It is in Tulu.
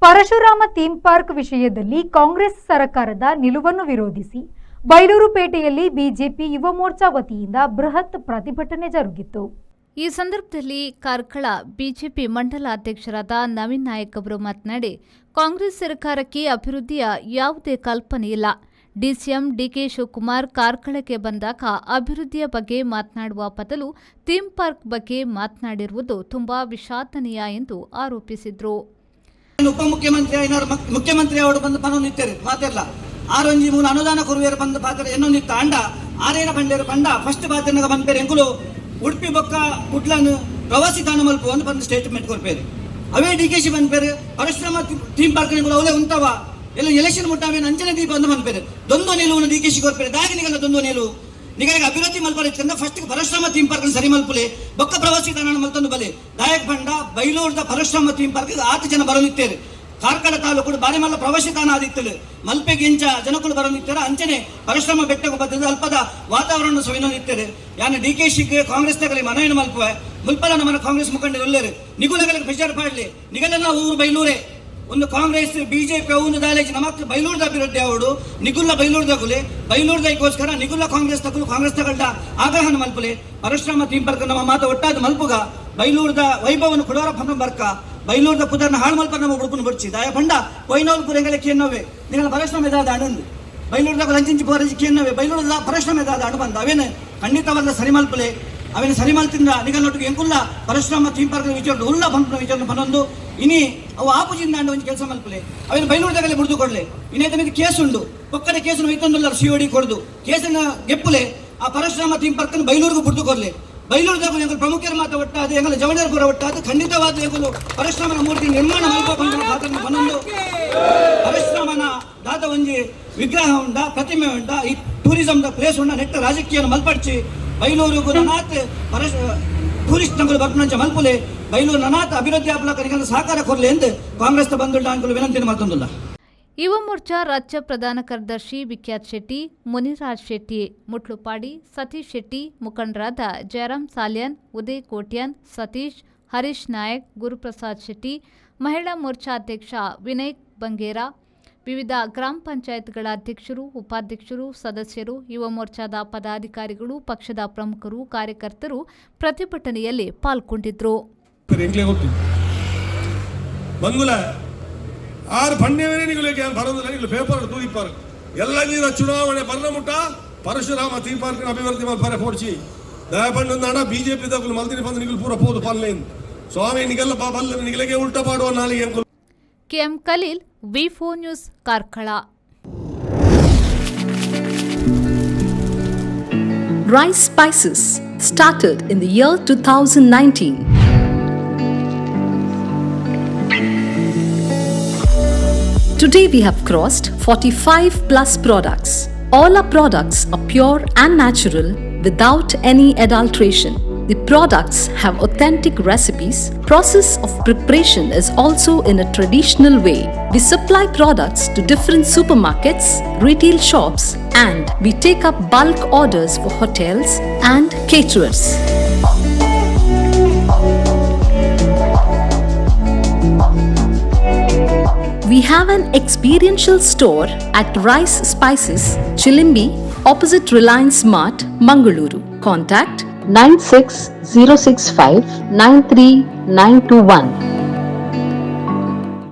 ಪರಶುರಾಮ ಥೀಮ್ ಪಾರ್ಕ್ ವಿಷಯದಲ್ಲಿ ಕಾಂಗ್ರೆಸ್ ಸರ್ಕಾರದ ನಿಲುವನ್ನು ವಿರೋಧಿಸಿ ಬೈಲೂರುಪೇಟೆಯಲ್ಲಿ ಬಿಜೆಪಿ ಯುವ ಮೋರ್ಚಾ ವತಿಯಿಂದ ಬೃಹತ್ ಪ್ರತಿಭಟನೆ ಜರುಗಿತು. ಈ ಸಂದರ್ಭದಲ್ಲಿ ಕಾರ್ಕಳ ಬಿಜೆಪಿ ಮಂಡಲ ಅಧ್ಯಕ್ಷರಾದ ನವೀನ್ ನಾಯಕ್ ಅವರು ಮಾತನಾಡಿ, ಕಾಂಗ್ರೆಸ್ ಸರ್ಕಾರಕ್ಕೆ ಅಭಿವೃದ್ಧಿಯ ಯಾವುದೇ ಕಲ್ಪನೆ ಇಲ್ಲ. ಡಿಸಿಎಂ ಡಿಕೆ ಶಿವಕುಮಾರ್ ಕಾರ್ಕಳಕ್ಕೆ ಬಂದಾಗ ಅಭಿವೃದ್ಧಿಯ ಬಗ್ಗೆ ಮಾತನಾಡುವ ಬದಲು ಥೀಮ್ ಪಾರ್ಕ್ ಬಗ್ಗೆ ಮಾತನಾಡಿರುವುದು ತುಂಬಾ ವಿಷಾದನೀಯ ಎಂದು ಆರೋಪಿಸಿದರು. ಉಪಮುಖ್ಯಮಂತ್ರಿ ಏನಾರು ಮುಖ್ಯಮಂತ್ರಿ ಅವರು ಬಂದು ಪನೊಂದಿತ್ತಾರೆ ಮಾತೆಲ್ಲ ಆರೊಂಜಿ ಮೂಲ ಅನುದಾನ ಕೊರುವೇರು ಬಂದು ಪಾತ್ರ ಎನ್ನೊಂದಿತ್ತ ಅಂಡ ಆರೇನ ಬಂಡೇರು ಪಂಡ ಫಸ್ಟ್ ಪಾತ್ರನಾಗ ಬಂದ್ಪೇರು ಎಂಕುಲು ಉಡುಪಿ ಬೊಕ್ಕ ಕುಡ್ಲನ್ ಪ್ರವಾಸಿ ತಾಣ ಮಲ್ಪು ಒಂದು ಬಂದು ಸ್ಟೇಟ್ಮೆಂಟ್ ಕೊರ್ಪೇರು. ಅವೇ ಡಿಕೆಶಿ ಬಂದ್ಪೇರು, ಪರಶುರಾಮ ಥೀಮ್ ಪಾರ್ಕ್ ಅವಲೇ ಉಂಟವ ಎಲ್ಲ ಎಲೆಕ್ಷನ್ ಮುಟ್ಟಾವೆ ಅಂಚನೆ ದೀಪ ಅಂದು ಬಂದ್ಪೇರು. ದೊಂದು ನಿಲುವು ಡಿಕೆಶಿ ಕೊರ್ಪೇರು. ದಾಗಿ ನಿಗಲ ದೊಂದು ನಿಲುವು ನಿಗಳಿಗೆ ಅಭಿವೃದ್ಧಿ ಮಲ್ಪರೆ ಫಸ್ಟ್ ಪರಶುರಾಮ ಥೀಮ್ ಪಾರ್ಕ್ ಸರಿ ಮಲ್ಪುಲೆ, ಬೊಕ್ಕ ಪ್ರವಾಸಿ ತಾಣ ಮಲ್ತೊಂದು ಬಲೆ. ದಾಯಕ್ ಬಂಡ ಬೈಲೂರ್ದ ಪರಶುರಾಮ ಥೀಮ್ ಪಾರ್ಕ್ ಆತು ಜನ ಬರಲಿತ್ತೇರು. ಕಾರ್ಕಳ ತಾಲೂಕು ಬಾರಿ ಮಲ್ಲ ಪ್ರವಾಸಿ ತಾಣ ಆದಿತ್ತಲು. ಮಲ್ಪೆಗೆ ಇಂಚ ಜನಕುಲು ಬರಲಿತ್ತಾರೆ ಅಂಚನೆ ಪರಶುರಾಮ ಬೆಟ್ಟకు ಬತ್ತದ ಅಲ್ಪದ ವಾತಾವರಣ ಸವಿನೊಂದಿತ್ತೇರು. ಯಾನ್ ಡಿ ಕೆ ಶಿಗೆ ಕಾಂಗ್ರೆಸ್ ತಗಲಿ ಮನವಿನ ಮಲ್ಪುವೆ. ಮುಲ್ಪಲ ನಮ್ಮನ ಕಾಂಗ್ರೆಸ್ ಮುಖಂಡರು ಉಲ್ಲೇರು, ನಿಗುಲಗಳಿಗೆ ಪ್ರೆಷರ್ ಪಾಡ್ಲಿ. ನಿಗಲೆಲ್ಲ ಊರು ಬೈಲೂರೇ ಒಂದು. ಕಾಂಗ್ರೆಸ್ ಬಿಜೆಪಿ ಅವನು ದಾಲೇಜ್ ನಮಕ್ ಬೈಲೂರ್ದ ಅಭಿವೃದ್ಧಿ ಅವಡು. ನಿಗುಲ್ಲ ಬೈಲೂರ್ದಗುಲೆ ಬೈಲೂರ್ದಕ್ಕೋಸ್ಕರ ನಿಗುಲ್ಲ ಕಾಂಗ್ರೆಸ್ ತಗುಲು ಕಾಂಗ್ರೆಸ್ ತಗಲ್ಡ ಆಗ್ರಹನ ಮಲ್ಪುಲೆ. ಪರಶುರಾಮ ಥೀಮ್ ಪಾರ್ಕ್ ನಮ್ಮ ಮಾತ ಒಟ್ಟಾದ ಮಲ್ಪುಗ. ಬೈಲೂರ್ದ ವೈಭವನ ಕುಡೋರ ಪಂಡ ಬರ್ಕ ಬೈಲೂರ್ದ ಪುದರ್ನ ಹಾಳು ಮಲ್ಪ ನಮ್ಮ ಉಡುಪುನ ಬಡ್ಚಿ. ದಾಯ ಪಂಡ ಪೊಯ್ನೋಲ್ ಪುರೆಂಗಲೆ ಕೇನ್ನೋವೆ ನಿಗಲ ಪರಶುರಾಮ ದಾದ ಅಣಂದು ಬೈಲೂರ್ದ ಲಂಚಿಂಚಿ ಪೋರಂಜಿ ಕೇನ್ನೋವೆ ಬೈಲೂರ್ದ ಪರಶುರಾಮ ದಾದ ಅಣು ಬಂದ ಅವೇನು ಖಂಡಿತವಲ್ಲ ಸರಿ ಮಲ್ಪುಲೆ. ಅವೇನು ಸರಿ ಮಲ್ತಿಂದ ನಿಗಲ್ ಎಂಕುಲ್ಲ ಪರಶುರಾಮ ಥೀಮ್ ಪಾರ್ಕ್ ವಿಚಾರ ಉಲ್ಲ ಬಂಪುನ ವಿಚಾರ ಪನೊಂದು ಇನಿ ಅವು ಆಪುಜಿಂದ ಅಂಡ ಒಂಜಿ ಕೆಲಸ ಮಲ್ಪುಲೆ. ಅವೇನು ಬೈಲೂರ್ದಾಗಲೇ ಬುಡ್ದು ಕೊಡ್ಲೆ. ಇನ್ನೈತ ಮಿತಿ ಕೇಸ್ ಉಂಡು, ಪಕ್ಕದ ಕೇಸನ್ನು ಇತ್ತೊಂದುಲ್ಲ ಸಿಒಡಿ ಕೊಡ್ದು ಕೇಸನ್ನ ಗೆಪ್ಪುಲೆ. ಆ ಪರಶುರಾಮ ಥೀಮ್ ಪಾರ್ಕ್ ಬೈಲೂರ್ಗು ಬುಡ್ದು ಕೊಡ್ಲೆ. ಬೈಲೂರ್ದಾಗ ಎಂಕುಲು ಪ್ರಮುಖರ ಮಾತ ಒಟ್ಟಾದ ಎಂಗಲ ಜವಣರ ಪುರ ಒಟ್ಟಾದ ಖಂಡಿತವಾದ ಎಂಕುಲು ಪರಶುರಾಮನ ಮೂರ್ತಿ ನಿರ್ಮಾಣ ಮಲ್ಪ ಪನೊಂದು. ಪರಶುರಾಮನ ದಾದ ಒಂಜಿ ವಿಗ್ರಹ ಉಂಡ, ಪ್ರತಿಮೆ ಉಂಡ, ಈ ಟೂರಿಸಂ the place ಉಂಡ. ನೆಟ್ಟ ರಾಜಕೀಯ ಮಲ್ಪಡ್ಚಿ. ಬೈಲೂರು ನನಾತ್ ಪರಶು ಟೂರಿಸ್ಟ್ ನಗಲು ಬರ್ಪುನಂಚ ಮಲ್ಪುಲೆ. ಬೈಲೂರು ನನಾತ್ ಅಭಿವೃದ್ಧಿ ಆಪಲಕ ನಿಗಲ ಸಹಕಾರ ಕೊರ್ಲೆ ಎಂದು ಕಾಂಗ್ರೆಸ್ ಬಂದುಂಡ ಅಂಕುಲು ವಿನಂತಿ ಮಲ್ತೊಂದುಲ್ಲ. ಯುವ ಮೋರ್ಚಾ ರಾಜ್ಯ ಪ್ರಧಾನ ಕಾರ್ಯದರ್ಶಿ ವಿಖ್ಯಾತ್ ಶೆಟ್ಟಿ, ಮುನಿರಾಜ್ ಶೆಟ್ಟಿ ಮುಟ್ಲುಪಾಡಿ, ಸತೀಶ್ ಶೆಟ್ಟಿ, ಮುಖಂಡರಾದ ಜಯರಾಮ್ ಸಾಲ್ಯಾನ್, ಉದಯ್ ಕೋಟ್ಯಾನ್, ಸತೀಶ್, ಹರೀಶ್ ನಾಯಕ್, ಗುರುಪ್ರಸಾದ್ ಶೆಟ್ಟಿ, ಮಹಿಳಾ ಮೋರ್ಚಾ ಅಧ್ಯಕ್ಷ ವಿನಯ್ ಬಂಗೇರಾ, ವಿವಿಧ ಗ್ರಾಮ ಪಂಚಾಯತ್ಗಳ ಅಧ್ಯಕ್ಷರು, ಉಪಾಧ್ಯಕ್ಷರು, ಸದಸ್ಯರು, ಯುವ ಮೋರ್ಚಾದ ಪದಾಧಿಕಾರಿಗಳು, ಪಕ್ಷದ ಪ್ರಮುಖರು, ಕಾರ್ಯಕರ್ತರು ಪ್ರತಿಭಟನೆಯಲ್ಲಿ ಪಾಲ್ಗೊಂಡಿದ್ದರು. ಎಂಕ್ಲೆ ಗೊತ್ತು ಬಂಗುಲ ಆರು ಪಣ್ಯವೇನೆ ನಿಗಳಿಗೆ ಬರೋದಿಲ್ಲ. ನಿಗಳು ಪೇಪರ್ ತೂದಿಪ್ಪಾರು ಎಲ್ಲ ನೀರ ಚುನಾವಣೆ ಬರ್ನ ಮುಟ್ಟ ಪರಶುರಾಮ ಥೀಮ್ ಪಾರ್ಕ್ ಅಭಿವೃದ್ಧಿ ಮಲ್ಪರೆ ಪೋಡ್ಚಿ. ದಯಪಂಡು ನಾಡ ಬಿಜೆಪಿ ದಕುಲು ಮಲ್ತಿನಿ ಬಂದು ನಿಗಲು ಪೂರ ಪೋದು ಪಲ್ಲೇನ್ ಸ್ವಾಮಿ. ನಿಗಲ್ಲ ಬಲ್ಲ ನಿಗಲಿಗೆ ಉಲ್ಟ ಪಾಡುವ ನಾಲಿಗೆ ಎಂಕುಲು. ಕೆಎಂ ಖಲೀಲ್, ವಿ4 news, Karkala. Rice Spices started in the year 2019. Today we have crossed 45 plus products. All our products are pure and natural without any adulteration. The products have authentic recipes. Process of preparation is also in a traditional way. We supply products to different supermarkets, retail shops, and we take up bulk orders for hotels and caterers. We have an experiential store at Rice Spices, Chilimbi, opposite Reliance Mart, Mangaluru. Contact 96065 93921.